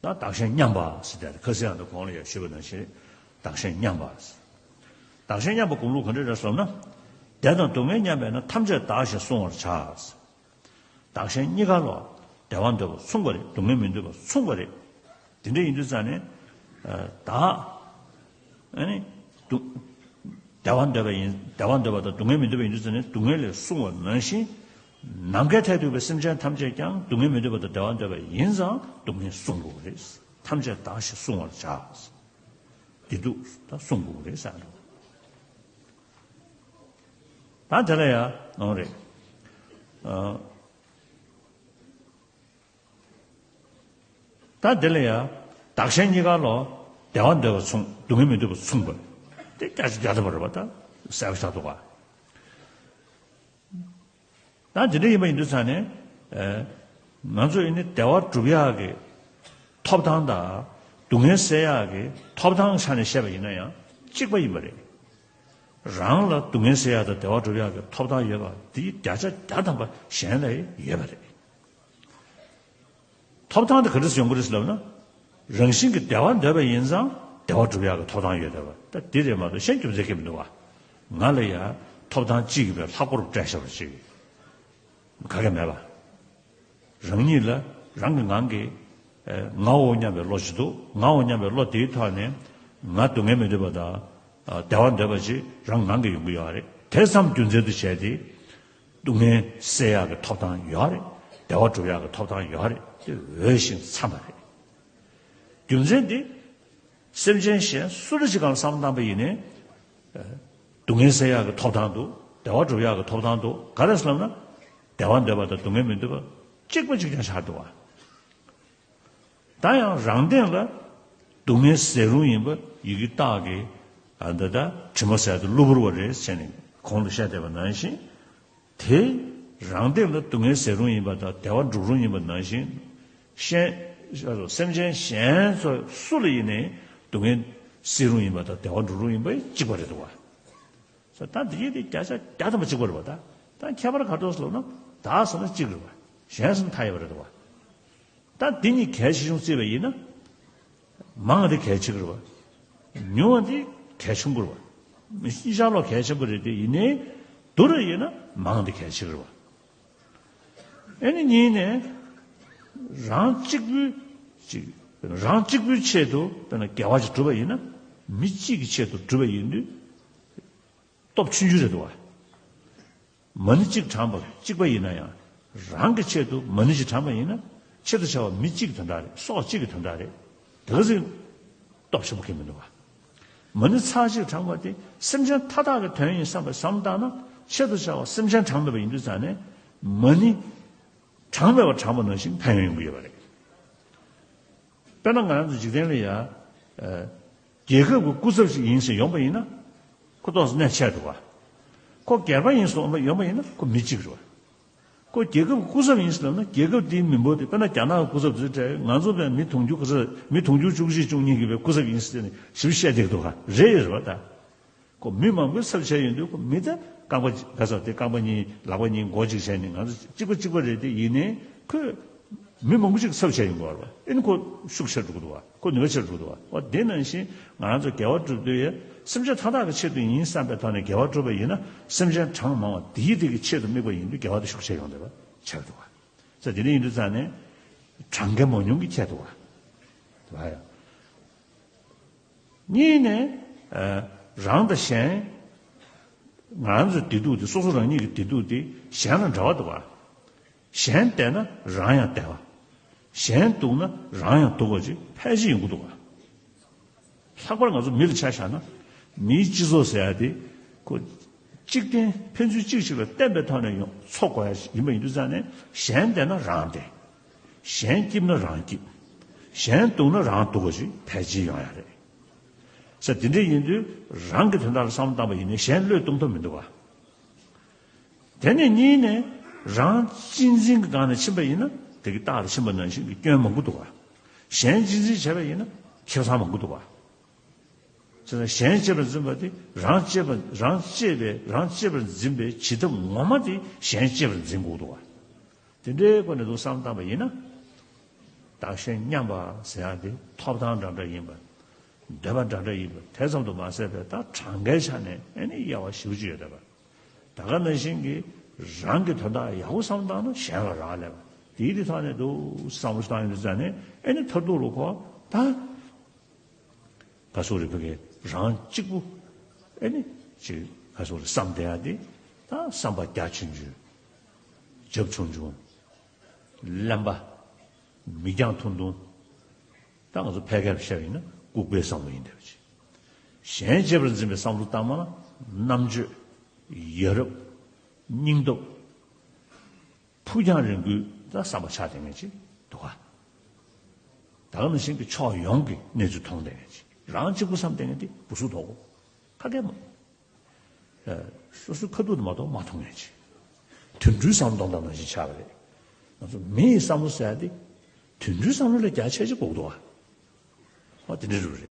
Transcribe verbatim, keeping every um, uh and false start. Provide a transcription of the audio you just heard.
ད་བདག་གཞན་མཉམ་པ་ཟེར་ཏེ་ཁ་སང་ཡང་ད་གོང་ལ་ཡང་ཞུས་པ་ནང་བཞིན་བདག་གཞན་མཉམ་པ་ཟེར། བདག་གཞན་མཉམ་པ་སྒོམ་ལུགས་ག་འདྲ་རེད་ཟེར་ན། བདེ་དང་སྡུག་བསྔལ་མཉམ་པས་ན་ཐམས་ཅད་བདག་ཞེས་བསྲུང་བར་བྱ་ཟེར། བདག་གཞན་གཉིས་ཀ་ལ་བདེ་བ་འདོད་པ་མཚུངས་པ་རེད། སྡུག་བསྔལ་མི་འདོད་པ་མཚུངས་པ་རེད། དེ་འདྲ་ཡིན་དུས་ཙང་ནས་བདག་ཨ་ནི་སྡུག་བདེ་བ་འདོད་པ་ཡིན། བདེ་བ་འདོད་པ་དང་སྡུག་བསྔལ་མི་འདོད་པ་ཡིན་དུས་ཙང་ནས་སྡུག་བསྔལ་ལས་བསྲུང་བ་ནང་བཞིན། ནམ་མཁའི་མཐས་གཏུགས་པའི་སེམས་ཅན་ཐམས་ཅད་ཀྱང་སྡུག་བསྔལ་མི་འདོད་པ་དང་བདེ་བ་འདོད་པ་ཡིན་ཙང་སྡུག་བསྔལ་བསྲུང་དགོས་རེད། ཐམས་ཅད་བདག་ཞེས་བསྲུང་བར་བྱ། བདེ་སྡུག་ད་བསྲུང་དགོས་རེད་ཟེར་འདུག་ད་དེ་ལ་ཡང་ནོར་རེད། ཨ། ད་དེ་ལ་ཡང་བདག་གཞན་གཉིས་ཀ་ལ་བདེ་བ་འདོད་པ་མཚུངས། སྡུག་བསྔལ་མི་འདོད་པ་མཚུངས་པ། དེ་སྐད་ཆ་རྒྱག་ཐུབ་པ་རེད་པ། ད་གསལ་པོ་ཆགས་འདུག་ག་ད་དེ་འདྲ་ཡིན་པ་ཡིན་དུས་ཙང་ནས། ཨ། ང་ཚོ་ཡིན་ནི་བདེ་བ་སྒྲུབ་ཡག་གི་ཐོབ་ཐང་དང་སྡུག་བསྔལ་སེལ་ཡག་གི་ཐོབ་ཐང་ཆ་ནས་བཤད་པ་ཡིན་ན་ཡང་གཅིག་པ་ཡིན་པ་རེད། རང་ལ་སྡུག་བསྔལ་སེལ་ཡག་དང་བདེ་བ་སྒྲུབ་ཡག་གི་ཐོབ་ཐང་ཡོད་པ་འདི་བརྒྱ་ཆ་བརྒྱ་ཐམ་པ་གཞན་ལ་ཡོད་པ་རེད། ཐོབ་ཐང་དེ་ག་འདྲ་སེ་ཡོང་གི་རེད་ཟེར་ལབ་ན། རང་བཞིན་གྱིས་བདེ་བ་འདོད་པ་ཡིན་ཙང་བདེ་བ་སྒྲུབ་ཡག་གི་ཐོབ་ཐང་ཡོད་བསྡད་པ་ད་འདི་རེད་མ་གཏོགས་གཞན་རྒྱུ་མཚན་གང་ཡང་མི་འདུག་བ། ང་ལ་ཡང་ཐོབ་ཐང་གཅིག་གིས་པའི་ལྷག་པོར་སྤྲད་བཞག་པ་ཅིག་ག་གེ་མེད་པ། རང་ཉིད་ལ་རང་གི་ངང་གིས་ཨེ་ང་འོ་སྙམ་པའི་བློ་ཅིག་འདུག་ང་འོ་སྙམ་པའི་བློ་དེའི་ཐོག་ནས་ང་སྡུག་བསྔལ་མི་འདོད་པ་དང་ཨ་བདེ་བ་འདོད་པ་ཅིག་རང་ངང་གིས་ཡོང་གི་ཡོད་རེད། དེ་ཙམ་རྒྱུ་མཚན་དུ་བྱས་ཏེ། སྡུག་བསྔལ་སེལ་ཡག་གི་ཐོབ་ཐང་ཡོད་རེད། བདེ་བ་སྒྲུབ་ཡག་གི་ཐོབ་ཐང་ཡོད་རེད། དེ་འོས་ཤིང་འཚམས་པ་རེད། རྒྱུ་མཚན་འདི། སེམས་ཅན་གཞན་སུ་ལ་ཞིག་གང་བསམ་བློ་བཏང་པ་ཡིན་ནའི། སྡུག་བསྔལ་སེལ་ཡག་གི་ཐོབ་ཐང་འདུག་བདེ་བ་སྒྲུབ་ཡག་གི་ཐོབ་ཐང་འདུག་ག་རེ་ཟེར་ལབ་ན། བདེ་བ་འདོད་པ་དང་སྡུག་བསྔལ་མི་འདོད་པ་གཅིག་པ་གཅིག་རྐྱང་ཆགས་འདུག་བ། ད་ཡང་རང་སྟེང་ལ་སྡུག་བསྔལ་ཟད་རུང་ཡིན་པ་ཡི་གེ་རྟགས་ཀྱིས་ཨ་འདི་ལྟར་དྲི་མ་ཟད་དུ་གློ་བུར་བ་རེད་ཟེར་ནས་གོང་དུ་བཤད་བསྡད་པ་ནང་བཞིན། དེ་རང་སྟེང་ལ་སྡུག་བསྔལ་ཟད་རུང་ཡིན་པ་དང་བདེ་བ་སྒྲུབ་རུང་ཡིན་པ་ནང་བཞིན། གཞན། སེམས་ཅན་གཞན་ཚོ་སུ་ལ་ཡིན་ནའི་སྡུག་བསྔལ་སེལ་རུང་ཡིན་པ་དང་བདེ་བ་སྒྲུབ་རུང་ཡིན་པ་གཅིག་པ་རེད་འདུག་བ། ད་འདི་ཡིན་དེ་བརྒྱ་ཆ་བརྒྱ་ཐམ་པ་གཅིག་པ་རེད་བ་ད། ད་ཁྱད་པར་ག་འདྲ་ཟེར་ལབ་ན་བདག་ཟེར་ན་གཅིག་རེད་བ། གཞན་ཟེར་ན་མཐའ་ཡས་པ་རེད་འདུག་བ། ད་འདི་གཉིས་གལ་ཆེ་ཆུང་བརྩིས་པ་ཡིན་ན། མང་བ་དེ་གལ་ཆེ་གི་རེད་བ། ཉུང་བ་དེ་གལ་ཆུང་གི་རེད་བ། མི་ཤ་ལོ་གལ་ཆེན་པོ་རེད་དེ་ཡིན་ནའི། བསྡུར་བ་ཡིན་ན་མང་བ་དེ་གལ་ཆེ་གི་རེད་བ། ཨེ་ནི་གཉིས་ནས། རང་གཅིག་པུའི་ཅིག་རང་གཅིག་པུའི་ཆེད་དུ་དཔེར་ན་དགེ་བ་ཅིག་བསྒྲུབ་པ་ཡིན་ན། མི་གཅིག་གི་ཆེད་དུ་བསྒྲུབ་པ་ཡིན་དུས། སྟོབས་ཆུང་ཆུང་རེད་འདུག་བ། མ་ཎི་གཅིག་བགྲངས་པ་གཅིག་པ་ཡིན་ན་ཡང་། རང་གི་ཆེད་དུ་མ་ཎི་གཅིག་བགྲངས་པ་ཡིན་ན། ཆེད་དུ་བྱ་བ་མི་གཅིག་གི་དོན་དག་རེད། སྲོག་གཅིག་གི་དོན་དག་རེད། དེ་ག་ཚོད་སྟོབས་ཆེན་པོ་གང་ཡང་མི་འདུག་བ། མ་ཎི་ཚར་གཅིག་བགྲངས་པ་དེ་སེམས་ཅན་མཐའ་དག་གི་དོན་ཡིན་བསམ་པའི་བསམ་བཏང་ན། ཆེད་དུ་བྱ་བ་སེམས་ཅན་གྲངས་མེད་པ་ཡིན་དུས་ཙང་ནས། མ་ཎི་གྲངས་མེད་པ་བགྲངས་པ་ནང་བཞིན་ཕན་ཡོན་ཡོང་གི་ཡོད་པ་རེད། དཔེར་ན་ང་རང་ཚོ་འཇིག་རྟེན་ལ་ཡ། ཨ། རྒྱལ་ཁབ་ཀྱི་སྐུ་ཚབ་ཞིག་ཡིན་ཟེར་ཡོང་པ་ཡིན་ན། ཁོ་ཏོག་ཙམ་གནད་ཆེ་འདུག་བ། ཁོ་སྒེར་པ་ཡིན་ཟེར་ཡོང་པ་ཡིན་ན་ཁོ་མི་གཅིག་རེད་བ། ཁོ་རྒྱལ་ཁབ་ཀྱི་སྐུ་ཚབ་ཡིན་ཟེར་ལབ་ན་རྒྱལ་ཁབ་དེའི་མི་འབོར་དེ་དཔེར་ན་རྒྱ་ནག་གི་སྐུ་ཚབ་དེ་ཚོ་གྲས་ང་ཚོ་བས་མི་དུང་ཕྱུར་ག་ཚོད་མི་དུང་ཕྱུར་བཅུ་གཅིག་བཅུ་གཉིས་ཀྱི་བའི་སྐུ་ཚབ་ཡིན་ཟེར་ནས་ཞིབ་བཤད་བསྡད་འདུག་ག་རེད་རེད་བ་ད། ཁོ་མི་མང་པོའི་ཚབ་བྱས་ཡོང་དུས་ཁོ་མི་དེ་རྐང་པ་ག་ཚོད་དེ་རྐང་པ་གཉིས་ལག་པ་གཉིས་མགོ་གཅིག་བྱས་ནས་ང་ཚོ་གཅིག་པ་གཅིག་པ་རེད་དེ་ཡིན་ནའི་ཁོས་མི་མང་པོ་ཅིག་ཚབ་བྱས་ཡོང་གི་ཡོད་རེད་བ། ཨེ་ནི་ཁོ་ཤུགས་ཆེར་འགྲོ་གི་འདུག་བ། ཁོ་ནུས་པ་ཆེར་འགྲོ་གི་འདུག་བ། འོ་དེ་ནང་བཞིན་ང་རང་ཚོ་དགེ་བ་སྒྲུབ་དུས་ཡ་སེམས་ཅན་མཐའ་དག་གི་ཆེད་དུ་ཡིན་བསམ་པའི་ཐོག་ནས་དགེ་བ་སྒྲུབ་པ་ཡིན་ན་སེམས་ཅན་གྲངས་མང་བ་དེའི་རིགས་ཀྱི་ཆེད་དུ་དམིགས་པ་ཡིན་དུས་དགེ་བ་དེ་ཤུགས་ཆེར་ཡོང་བསྡད་པ་ཆགས་འདུག་བ། ས་དེ་འདྲ་ཡིན་དུས་ཙང་ནས་གྲངས་ཀ་མང་ཉུང་གི་ཁྱད་འདུག་བ། དེ་བ་ཡ། གཉིས་ནས། ཨ། རང་དང་གཞན། ང་རང་ཚོའི་བདེ་སྡུག་དེ་སོ་སོ་རང་ཉིད་ཀྱི་བདེ་སྡུག་དེ་གཞན་ལ་འབྲེལ་བ་འདུག་བ། གཞན་བདེ་ན་རང་ཡང་བདེ་བ། གཞན་སྡུག་ན་རང་ཡང་སྡུག་པ་ཅིག་ཕལ་ཆེར་ཡོང་གི་འདུག་བ། ལྷག་པར་ང་ཚོ་མི་ལ་ཆ་བཞག་ན། མིའི་སྤྱི་ཚོགས་ཟེར་ཡ་དེ། ཁོ། གཅིག་བརྟེན་ཕན་ཚུན་གཅིག་གཅིག་ལ་བརྟེན་པའི་ཐོག་ནས་ཡོང་འཚོ་དགོས་ཡ་ཞིག་ཡིན་པ་ཡིན་དུས་ཙང་ནས་གཞན་བདེ་ན་རང་བདེ། གཞན་སྐྱིད་ན་རང་སྐྱིད། གཞན་སྡུག་ན་རང་སྡུག་པ་ཞིག་ཕལ་ཆེར་ཡོང་ཡ་རེད། ས་དེ་འདྲ་ཡིན་དུས་རང་གི་དོན་དག་ལ་བསམ་བློ་བཏང་པ་ཡིན་ནའི་གཞན་བློས་གཏོང་ཐུབ་མི་འདུག་བ། དེ་ནས་གཉིས་ནས་རང་གཅེས་འཛིན་གྱི་སྒང་ནས་ཕྱིན་པ་ཡིན་ན་དེ་གི་རྟགས་ལ་ཕྱིན་པ་ནང་བཞིན་གྱི་སྐྱོན་མང་པོ་འདུག་བ། གཞན་གཅེས་འཛིན་བྱས་པ་ཡིན་ན་ཁེ་བཟང་མང་པོ་འདུག་བ། བྱས་ཙང་གཞན་གཅེས་པར་འཛིན་པ་དེ་རང་གཅེས་པ་རང་གཅེས་པའི་རང་གཅེས་པར་འཛིན་པའི་བྱེད་ཐབས་ངོ་མ་དེ་གཞན་གཅེས་པར་འཛིན་དགོས་འདུག་བ། དེ་འདྲའི་སྒོ་ནས་འདུག་བསམ་བཏང་པ་ཡིན་ན། བདག་གཞན་མཉམ་པ་ཟེར་ཡག་དེ་ཐོབ་ཐང་འདྲ་འདྲ་ཡིན་པ། འདོད་པ་འདྲ་འདྲ་ཡིན་པ་དེ་ཙམ་དུ་མ་ཟད་པའི་ད་གྲངས་ཀའི་ཆ་ནས་ཨེ་ནི་དབྱེ་བ་ཞེ་པོ་ཅིག་ཡོད་བསྡད་པ། ད་ག་ནང་བཞིན་གྱི་རང་གི་དོན་དག་ཡག་པོ་བསམ་བློ་བཏང་ན་གཞན་ལ་རག་ལས་པ། དེའི་དེ་ཐོག་ནས་འདུག་བསམ་བློ་བཏང་ཡོང་དུས་ཙང་ནས་ཨེ་ནི་མཐར་ཐུག་ལ་ཁོ་ད་ག་སོ་རེ་ཕ་གི་རང་གཅིག་པུ་ཨེ་ནི་ཅིག་ག་སོ་རེ་བསམ་བསྡད་ཡ་དེ་ད་བསམ་པ་རྒྱ་ཆུང་ཆུང་། རྒྱབ་ཆུང་ཆུང་། གླེན་པ། མིག་རྒྱང་ཐུང་ཐུང་། ད་ང་ཚོ་ཕལ་སྐད་བཤད་པ་ཡིན་ན་ལྐུགས་པའི་བསམ་བློ་ཡིན་བསྡད་པ་ཅིག་གཞན་གཅེས་པར་འཛིན་པའི་བསམ་བློ་བཏང་མ་ན་རྣམ་དཔྱོད། ཡ་རབས། སྙིང་སྟོབས། ཕུགས་རྒྱང་རིང་པོའི་ད་བསམ་པ་ཆགས་བསྡད་མཁན་ཅིག་འདུག་ག་ད་ག་ནང་བཞིན་གྱི་ཕྱོགས་ཡོངས་ཀྱི་གནས་ཚུལ་མཐོང་བསྡད་མཁན་ཅིག་རང་གཅིག་པུ་བསམ་བསྡད་མཁན་དེ་སྐུ་གཟུགས་དོག་པོ། ཁ་སྐད་མ། ཨ། སོ་སོའི་ཁ་ཐུག་ཏུ་མ་གཏོགས་མ་མཐོང་མཁན་ཅིག་དུད་འགྲོའི་བསམ་བློ་གཏོང་སྟངས་ནང་བཞིན་ཆགས་པ་རེད། ང་ཚོ་མི་ཡི་བསམ་བློ་ཟེར་ཡ་དེ་དུད་འགྲོའི་བསམ་བློ་ལས་རྒྱ་ཆེ་ཆེ་དགོས་འདུག་ཨ། ཨ་དེ་འདྲ་རེད།